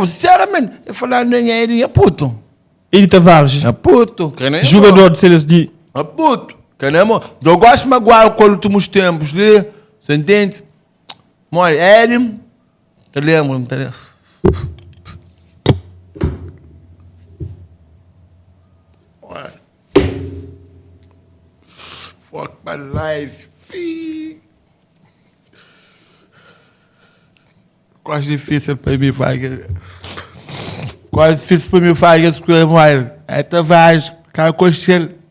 Não, sinceramente, eu falar nem é ele, é puto. Edy Tavares. É puto. Jogador de seleção de. É puto. Que nem Eu gosto de magoar com os últimos tempos, né? Você entende? Mano, ele. Te lembro, te lembro. Fuck my life. Quase difícil para mim fazer. Quase difícil para mim fazer as coisas, mano. É Tavares, cara, cocheiro.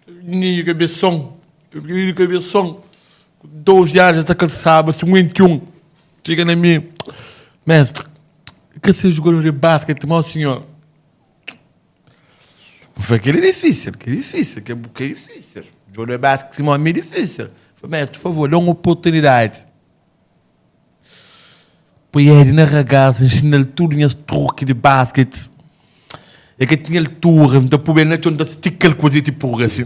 Menino cabeção. Menino cabeção. Com 12 anos já está cansado, 51. Chega na mim. Mestre, que ser jogador de basquete, mau senhor. Foi aquele difícil, que é difícil, que é, que é difícil. Jogador de basquete, mau, é difícil. Falei, mestre, por favor, dá uma oportunidade. Põe ele na ragazza, ensina-lhe tudo, tinha truque de basquete. É que tinha altura, então pôr ele na chão, estica ele coisa tipo assim.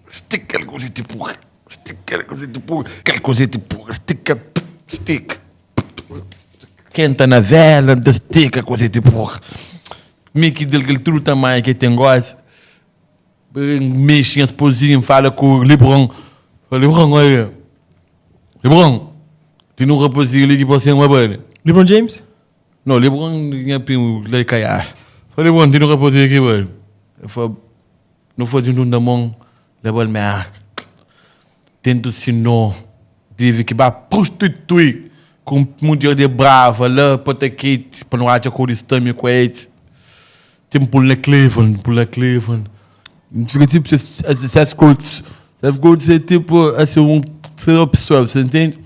Estica ele coisa tipo, estica ele coisa tipo, aquela coisa tipo, estica, estica. Quenta na vela, estica coisa tipo. Mickey dele tudo tamanho que tem gosto. Mexe as pozinhas, fala com o LeBron. Fala, LeBron, olha. LeBron, tem um rapazinho ali que pode ser uma banha. LeBron James? Não, LeBron tinha primo lá de Caiar. Falei, LeBron, tem um rapazinho aqui, mano. Eu falei, não foi de um da mão, levou ele marca. Tento ensinou, tive que vai prostituir com um mundial de brava lá, para ter kit, para não achar com o com ele. Tem pulo na Cleveland, pulo na Cleveland. Fica tipo, essas coisas. Essas coisas é tipo, assim, um, ser pessoa, você entende?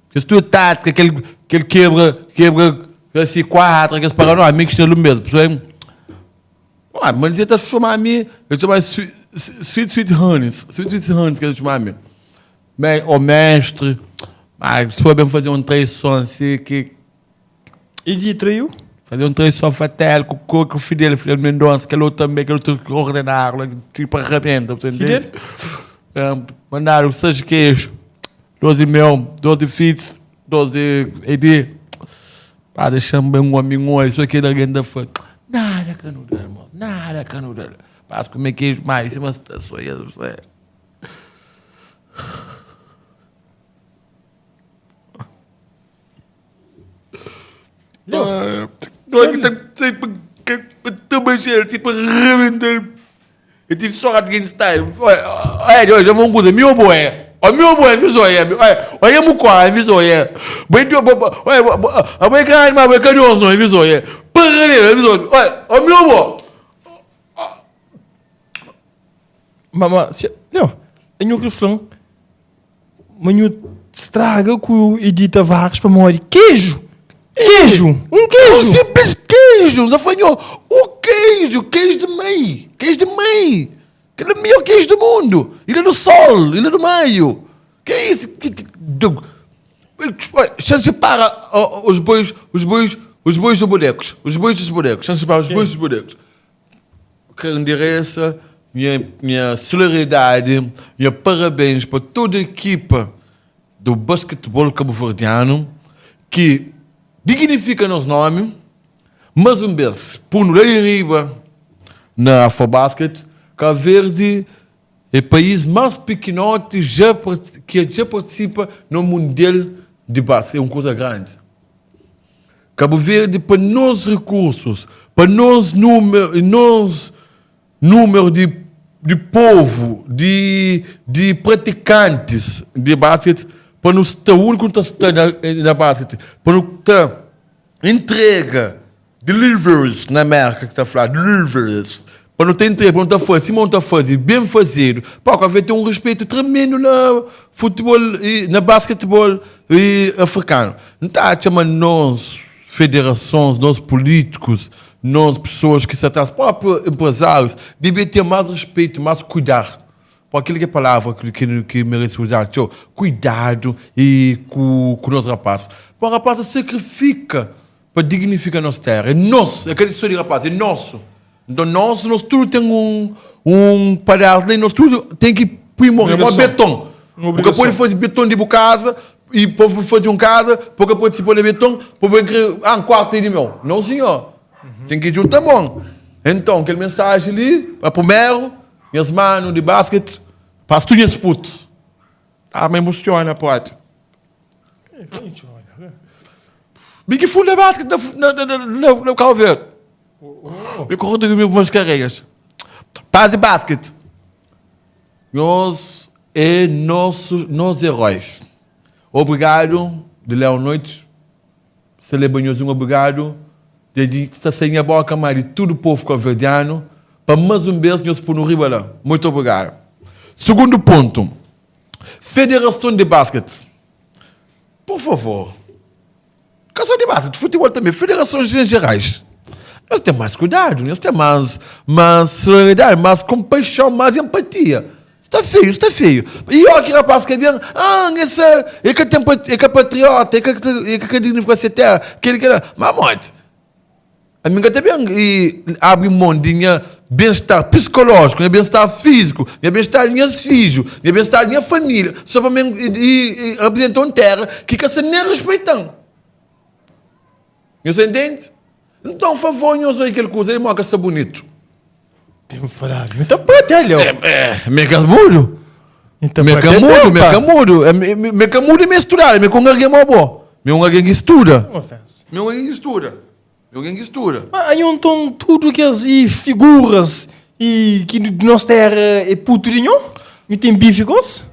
Porque a tua tática, aquele, aquele quebra, quebra, assim, quatro, aqueles para não, amigos estão no mesmo, percebe? Ah, mas ele tá chamando a mim, eu chamo Sweet Sweet Honey, Sweet Sweet Honey, que eu chamo a mim. O mestre, mas se for bem fazer um traição assim, que... E de traiu? Fazer um traição fatal com, com, com o Fidel, Fidel Mendonça, aquele outro também, aquele outro que ordenaram, tipo arrebenta, você entende? Fidel? É, mandaram seis queijos, 12 mel, 12 fits, 12 AD. Pá, deixa-me bem um homem, isso aqui da grande fã. Nada, canuda, irmão, nada, canuda. Pá, comer queijo mais, uma situação, é. Não, não é que tem sempre que sempre arrebentar. Eu tive sorte de style. Olha, olha, já vou coisa, meu boé. Olha, meu boé, visou aí. Olha, olha, mucoa, visou aí. Bem, olha, a mãe caralho, mas bem carinhoso, não, visou aí. Parreira, visou. Olha, olha, meu boé. Mas, se, não, eu refrão, mas eu estraga com o Edith Tavares para morrer. Queijo! Queijo! Um queijo! Um simples queijo! Zafanhou! O queijo! Queijo de meio! Queijo de meio! Aquele é o melhor queijo do mundo! Ilha do Sol! Ilha do Meio! Que é isso? Se separa os bois, os bois, os bois dos bonecos. Os bois dos bonecos. Se separa os bois dos bonecos. Quero endereça minha, minha solidariedade, minha parabéns para toda a equipa do basquetebol cabo-verdiano que dignifica nosso nome, mas um vez, por no riba na Afrobasket, Cabo Verde é o país mais pequenote já, que já participa no Mundial de Basquete. É uma coisa grande. Cabo Verde, para nós recursos, para nós número, nós número de, de povo, de, de praticantes de basquete, para não estar o único que está na, na basquete, para não estar entrega, deliveries na América que está a falar, deliveries, para não ter entrega, para não estar fazendo, se não está fazendo, bem fazer, pá, o tem um respeito tremendo na futebol e na basquetebol e africano. Não está a chamar nós, federações, nós políticos, nós pessoas que se atrasam, próprios empresários, devem ter mais respeito, mais cuidar. Por aquilo que é a palavra que, que, que merece usar, tio, cuidado e com, com o nosso rapaz. Pô, o rapaz sacrifica para dignificar a nossa terra. É nosso, é aquele sonho de rapaz, é nosso. Então nós, nós tudo tem um, um pedaço, nós tudo tem que pôr morrer, é beton. Porque pode fazer beton de casa, i pa faze un kaza, pa ka partisipa na beton, pa ben kre, ah, un kuartu é di meu. Não senhor. Tem ki junta mon. Então, kel mensaji li, pa primeru, nhas manu di basket, pa tudu nhas putus. Ah, ma emociona propi. Mi ki funda basket na, na, na, na, na Cabo Verde. Mi corre de umas carreiras. Paz de basket. Nós é nossos, nós heróis. Obrigado de Léo Noite. Celebra nós um obrigado. De está sem a boca mais de todo o povo cabo-verdiano. Para mais um beijo, nós por no riba lá. Muito obrigado. Segundo ponto. Federação de basquete. Por favor. Caso de basquete, futebol também, federações em gerais. Nós temos mais cuidado, nós temos mais, mais solidariedade, mais compaixão, mais empatia. Está feio, está feio. E olha que rapaz que é bem, ah, esse é que tem é que é patriota, é que é que dignifica essa terra, que ele quer, mas monte. A minha também e abre mão de minha bem-estar psicológico, minha bem-estar físico, minha bem-estar de minhas filhos, minha bem-estar de minha família, só para mim e, e, e representar uma terra que que se nem respeitam. Você entende? Então, favor, nós aí aquele coisa, ele mostra que bonito. Tem que falar, muita pata, olha. É, é, me camudo. Então, Me camudo, me camudo. Me camudo e me estudar, me com alguém mó bom. Me um alguém que estuda. Ofensa. Me um alguém que estuda. Me alguém que estuda. Mas aí então tudo que as e figuras e que de nossa terra é puto de nho? Me tem bife com os?